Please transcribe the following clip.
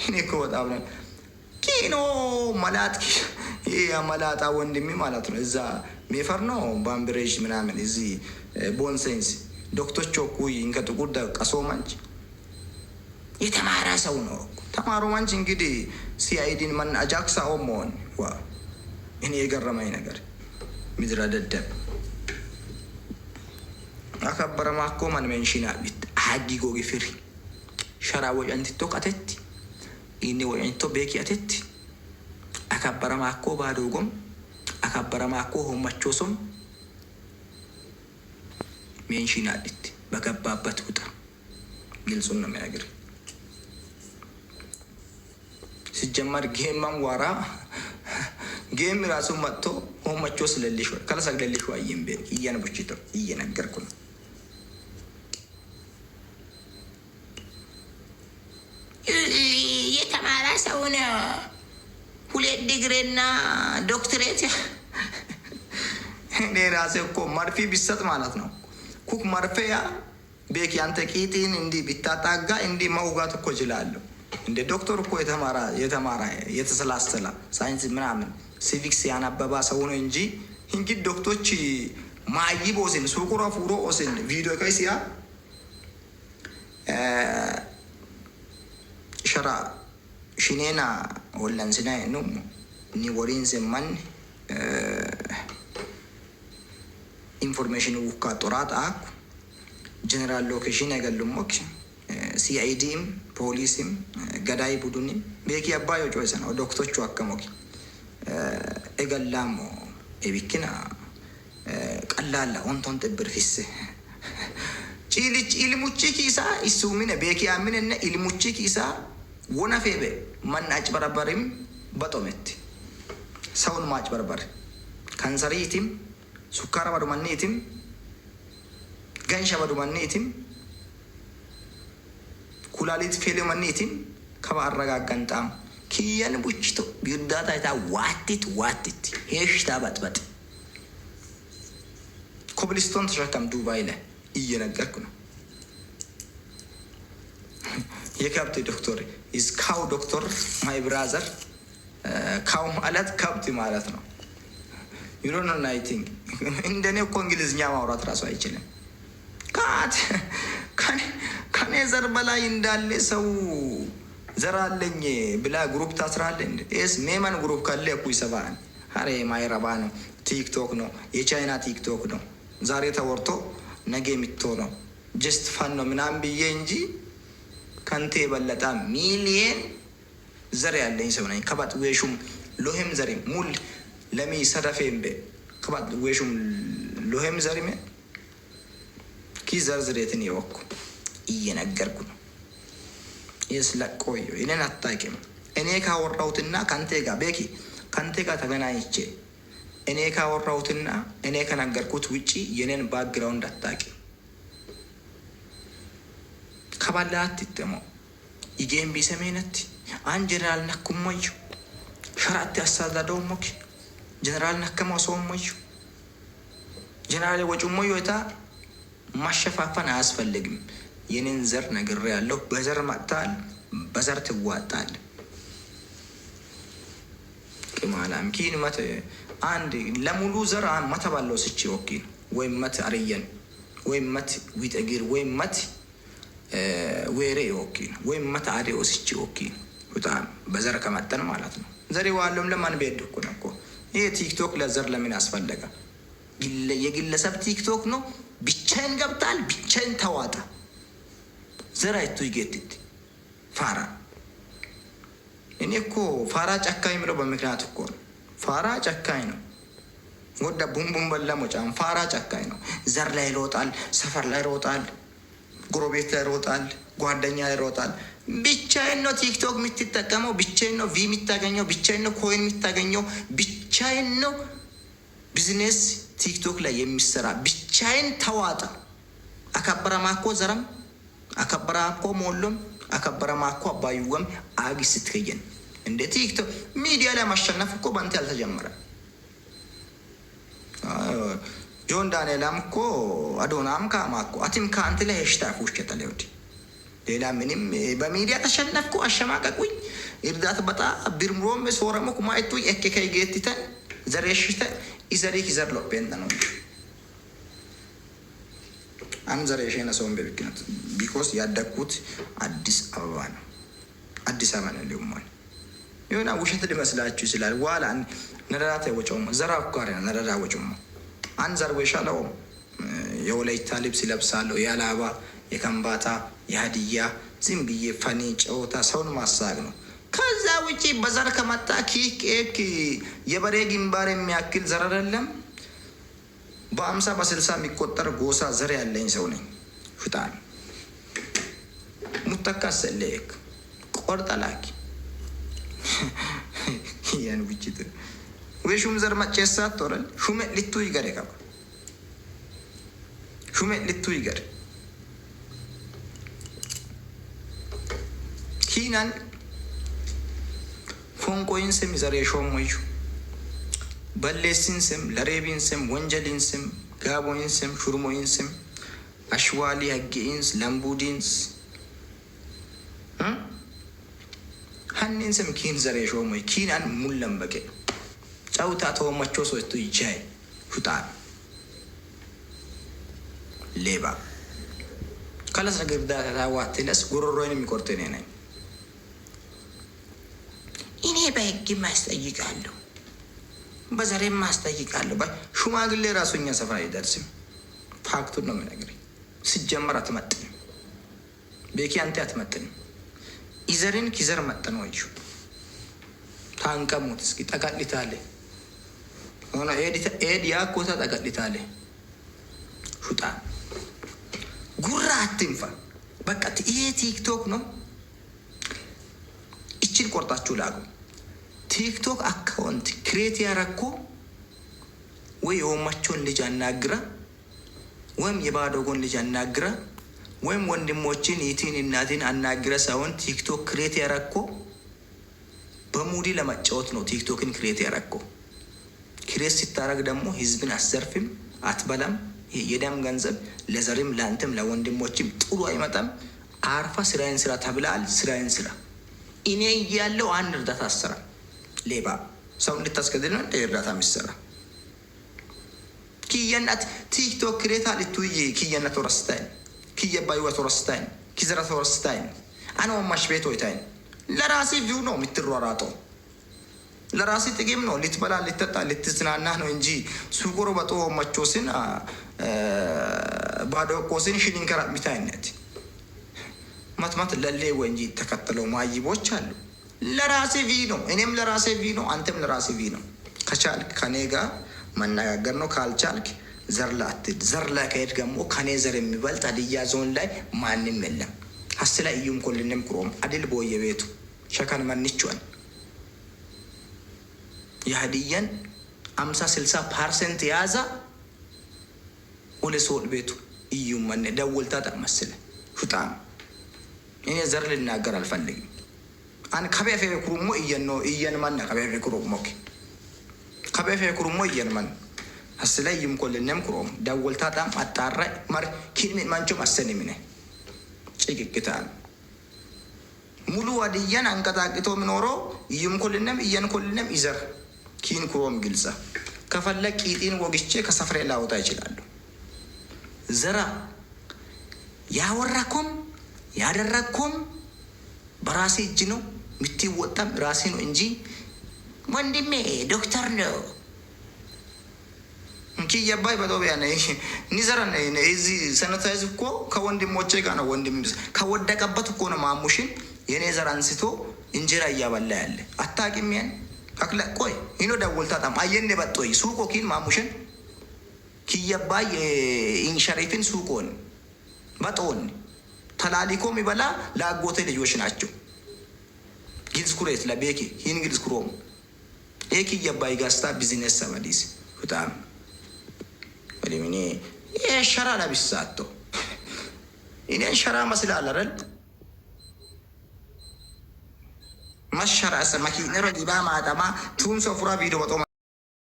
እኔ እኮ በጣም ነው ኪኖ መላጥ ይሄ መላጣ ወንድሜ ማለት ነው። እዛ ሜፈር ነው ባምብሬጅ ምናምን እዚህ ቦንሴንስ ዶክተር ኩይ እንከ ጥቁር ቀሶ ማንች የተማረ ሰው ነው። ተማሮ ማንች እንግዲህ ሲአይዲን መን አጃክሳ ኦሞን ዋ እኔ የገረመኝ ነገር ምድረ ደደብ አከበረ ማኮ ማን መንሽና ቢት አጊ ጎጊ ፍሪ ሸራ ወጨንቲቶ ቀቴtti inni ወጨንቲቶ ቤኪ አቴtti አከበረ ማኮ ባዶጎም አከበረ ማኮ ሆመቾሶም ሜንሽን አዲት በገባበት ውጣ። ግልጹን ነው የሚነግር። ሲጀመር ጌማን ዋራ ጌም ራሱ መጥቶ ሆመቾ ስለልሽ ከለሰግለልሽ ዋይም ቤ እየን ቡችቶ እየነገርኩ ነው። የተማረ ሰው ነው። ሁለት ዲግሪና ዶክትሬት። እኔ ራሴ እኮ መርፌ ቢሰጥ ማለት ነው ኩክ መርፌያ ቤክ ያንተ ቂጢን እንዲህ ቢታጣጋ እንዲህ መውጋት እኮ እችላለሁ። እንደ ዶክተር እኮ የተማረ የተሰላሰለ ሳይንስ ምናምን ሲቪክስ ያነበባ ሰው ነው እንጂ እንግዲህ ዶክቶች ማይብ ኦስን ሱቁራ ፉሮ ኦስን ቪዲዮ ከይሲያ ሸራ ሽኔና ወለንስና ኑሙ ኒ ወሪንስ ማን ኢንፎርሜሽን ውካ ጦራት አኩ ጀነራል ሎኬሽን አይገሉሞክ ሲአይዲም ፖሊስም ገዳይ ቡድንም ቤኪ አባዮ ጮይሰ ነው ዶክቶቹ አከሞክ egallaamo ebikkina ቀላላ ኦንቶን ጥብር ፊስ ጪልች ilmuchi ኪሳ isuumine beeki አምንነ ilmuchi ኪሳ ወነፌበ ማን አጭበረበሪም በጦመት ሰውን ማጭበርበር ካንሰሪቲም ሱካራ ባዱማኒቲም ገንሻ ባዱማኒቲም ኩላሊት ፌሌማኒቲም ከባ አረጋገንጣም ኪያን ቡችቶ ቢርዳታ ይታ ዋቲት ዋቲት ሄሽታ በጥበጥ ኮብልስቶን ተሸከም ዱባይ ላይ እየነገርኩ ነው። የከብት ዶክተር ኢዝ ካው ዶክተር ማይ ብራዘር። ካው ማለት ከብት ማለት ነው። ዩ ዶንት ኖ ናይቲንግ። እንደኔ እኮ እንግሊዝኛ ማውራት ራሱ አይችልም። ካት ከኔ ዘር በላይ እንዳለ ሰው ዘር አለኝ ብላ ግሩፕ ታስራለ። ስ ሜመን ግሩፕ ካለ እኩ ይሰባል። ሀሬ ማይረባ ነው። ቲክቶክ ነው፣ የቻይና ቲክቶክ ነው። ዛሬ ተወርቶ ነገ የሚቶ ነው። ጀስት ፋን ነው ምናምን ብዬ እንጂ ከንቴ የበለጠ ሚሊየን ዘር ያለኝ ሰው ነኝ። ከባጥ ዌሹም ሎሄም ዘሪም ሙል ለሚ ሰረፌም ቤ ከባጥ ዌሹም ሎሄም ዘሪሜ ኪ ዘርዝሬትን የወኩ እየነገርኩ ነው። የስለቆዩ እኔን አታውቂም። እኔ ካወራሁትና ከአንቴ ጋር ቤኪ ከአንቴ ጋር ተገናኝቼ እኔ ካወራሁትና እኔ ከነገርኩት ውጪ የኔን ባክግራውንድ አታውቂም። ከባላት ይጠሞ ይጌም ቢሰሜነት አን ጀነራል ነኩሞዩ ሸራቲ አሳዳደውሞክ ጀነራል ነከማ ሰውሞዩ ጀነራል ወጩሞዩ የታ ማሸፋፈን አያስፈልግም። የኔን ዘር ነግሬ ያለሁ። በዘር መጥታል፣ በዘር ትዋጣል። ቅማላም ኪን መት አንድ ለሙሉ ዘር መተ ባለው ስቺ ወኪን ወይም መት አርየን ወይም መት ዊጠጊር ወይም መት ዌሬ ወኪን ወይም መት አዴ ወስቺ ወኪን በጣም በዘር ከመጠን ማለት ነው። ዘሬ ዋለም ለማን ቤድ እኮ ነው እኮ ይሄ ቲክቶክ ለዘር ለምን አስፈለገ? የግለሰብ ቲክቶክ ነው። ብቻዬን ገብታል፣ ብቻዬን ተዋጣ። ዘር አይቱ ይጌትት ፋራ። እኔ እኮ ፋራ ጨካኝ ብለው በምክንያት እኮ ነው። ፋራ ጨካኝ ነው። ወዳ ቡምቡም በላ ሞጫም ፋራ ጨካኝ ነው። ዘር ላይ ይሮጣል፣ ሰፈር ላይ ይሮጣል፣ ጎረቤት ላይ ይሮጣል፣ ጓደኛ ላይ ይሮጣል። ብቻዬን ነው ቲክቶክ የምትጠቀመው፣ ብቻዬን ነው ቪ የምታገኘው፣ ብቻዬን ነው ኮይን የምታገኘው፣ ብቻዬን ነው ቢዝነስ ቲክቶክ ላይ የሚሰራ ብቻዬን ተዋጣ። አከበረ ማኮ ዘረም አከበረ አኮ ሞሎም አከበረ ማኮ አባዩወም አጊ ስትከየን እንደ ቲክቶክ ሚዲያ ላይ ማሸነፍ እኮ በአንተ ያልተጀመረ ጆን ዳንኤላም እኮ አዶናም ካማ እኮ አቲም ከአንተ ላይ ሄሽታ ፉሽከ ተለውዲ ሌላ ምንም በሚዲያ ተሸነፍኩ፣ አሸማቀቁኝ። እርዳት በጣ ብርምሮም ሶረሞ ኩማይቱ ኤኬከይ ጌትተን ዘሬሽተ ኢዘሪክ ዘር ሎጴንተ ነው አን ዘሬሽነ ሰውን በብክነት ቢኮስ ያደግኩት አዲስ አበባ ነው። አዲስ አበባ ነው ሊሆን የሆነ ውሸት ሊመስላችሁ ይችላል። ዋላ ነረዳተ ወጮሞ ዘራ ኳሪ ነረዳ ወጮሞ አን ዘር ወሻለው የወላይታ ልብስ ይለብሳለሁ፣ የአላባ፣ የከምባታ፣ የሀዲያ ዝም ብዬ ፈኒ ጨዋታ ሰውን ማሳቅ ነው። ከዛ ውጪ በዘር ከመጣ ኪክ ኤክ የበሬ ግንባር የሚያክል ዘር አይደለም። በ50 በ60 የሚቆጠር ጎሳ ዘር ያለኝ ሰው ነኝ። ፍጣን ሙተካሰለክ ቆርጠ ላኪ ያን ብችት ወይ ሹም ዘር መጨሳ ቶረል ሹመ ልቱ ይገር ቀባ ሹመ ልቱ ይገር ኪናን ፎንቆይን ስም ዘሬ ሾሞዩ በሌሲን ስም ለሬቢን ስም ወንጀሊን ስም ጋቦይን ስም ሹርሞይን ስም አሽዋሊ ሀጌኢንስ ለምቡዲንስ ሀኒን ስም ኪን ዘሬ ሾሞይ ኪናን ሙለን በቄ ጨውታ ተወመቾ ሶስቱ ይጃይ ሹጣን ሌባ ከለስ ግርዳ ታዋትለስ ጉሮሮይን የሚቆርጥ እኔ ነኝ። እኔ በህግ ማስጠይቃለሁ፣ በዘሬም ማስጠይቃለሁ። ሽማግሌ ራሱ እኛ ሰፈር አይደርስም። ፋክቱን ነው የምነግርህ። ሲጀመር አትመጥንም፣ ቤኪ አንተ አትመጥንም። ኢዘርን ኪዘር መጠን ወዩ ታንቀሙት እስኪ ጠቀልታለ ሆነ ኤድ ያኮታ ጠቀልታለ ሹጣ ጉራ አትንፋ። በቃ ይሄ ቲክቶክ ነው። እችን ቆርጣችሁ ላጉ። ቲክቶክ አካውንት ክሬት ያረኮ ወይ የወማቸውን ልጅ አናግረ ወይም የባዶጎን ልጅ አናግረ ወይም ወንድሞችን ይቲን እናትን አናግረ ሳይሆን ቲክቶክ ክሬት ያረኮ በሙዲ ለመጫወት ነው። ቲክቶክን ክሬት ያረኮ ክሬት ሲታረግ ደግሞ ህዝብን አሰርፍም አትበላም። የደም ገንዘብ ለዘርም ለአንተም ለወንድሞችም ጥሩ አይመጣም። አርፋ ስራዬን ስራ ተብላል። ስራዬን ስራ። እኔ እያለው አንድ እርዳታ አሰራ ሌባ ሰው እንድታስገድል ነው እንደ እርዳታ የሚሰራ ኪየነት ቲክቶክ ክሬታ ልቱይ ኪየነት ወረስታይን ኪየባይወ ተወረስታይን ኪዘራ ተወረስታይን አነ ወማሽ ቤት ወይታይን ለራሴ ቪው ነው የምትሯራጠው። ለራሴ ጥቅም ነው ልትበላ ልትጠጣ ልትዝናና ነው እንጂ ሱቁሮ በጦ መቾስን ባዶቆስን ሽሊንከራ ሚታይነት መትመት ለሌ ወንጂ ተከተለው ማይቦች አሉ። ለራሴ ቪ ነው፣ እኔም ለራሴ ቪ ነው፣ አንተም ለራሴ ቪ ነው። ከቻልክ ከኔ ጋር መነጋገር ነው። ካልቻልክ ዘር ላይ አትሂድ። ዘር ላይ ከሄድ ደግሞ ከኔ ዘር የሚበልጥ ሀዲያ ዞን ላይ ማንም የለም። ሀስላ እዩም ኮልንም ክሮም አድል ቦየ ቤቱ ሸከን መንችወን የሀዲያን 50-60% የያዛ ኦሌ ቤቱ እዩም መነ ደወልታ ጠመስለ ሹጣም እኔ ዘር ልናገር አልፈልግም። አን ከቤፌ ኩሩሞ እየን ነው እየን ማነ ከቤፌ ኩሩሞ ከቤፌ ኩሩሞ እየን ማን አስለ ይምኮልንም ኩሮም ደወልታ ጣም አጣራ ማር ኪን ማንቾም አሰኒ ምነ ጭቅቅታል ሙሉ ወድየን አንቀጣቅቶ ምኖሮ እይምኮልንም እየንኮልንም ይዘር ኪን ኩሮም ግልጸ ከፈለ ቂጢን ወግቼ ከሰፍሬ ላወጣ ይችላሉ። ዘራ ያወራኮም ያደረግኮም በራሴ እጅ ነው የምትወጣም ራሴ ነው እንጂ ወንድሜ ዶክተር ነው እንኪ የባይ በጦቢያ ኒዘራ እዚህ ሰነታይዝ እኮ ከወንድሞቼ ጋር ነው። ወንድም ከወደቀበት እኮ ነው ማሙሽን የኔ ዘር አንስቶ እንጀራ እያበላ ያለ አታውቂም። ያን አክለ ቆይ ይኖ ደወልታ ጣም አየኔ በጦይ ሱቆ ኪን ማሙሽን ኪየባይ ኢንሸሪፍን ሱቆን በጦን ተላሊኮ የሚበላ ለአጎቴ ልጆች ናቸው። ግልጽ ኩሬት ለቤኪ ይህን ግልጽ ኩሮም ኤኪ የባይ ጋስታ ቢዝነስ ሰበዲስ በጣም ወዲሚኒ ይሄ ሸራ ለቢሳቶ እኔን ሸራ መስላል አይደል? መሸራ ሰ መኪነሮ ዲባ ማጠማ ቱምሶ ፉራ ቪዲዮ በጦ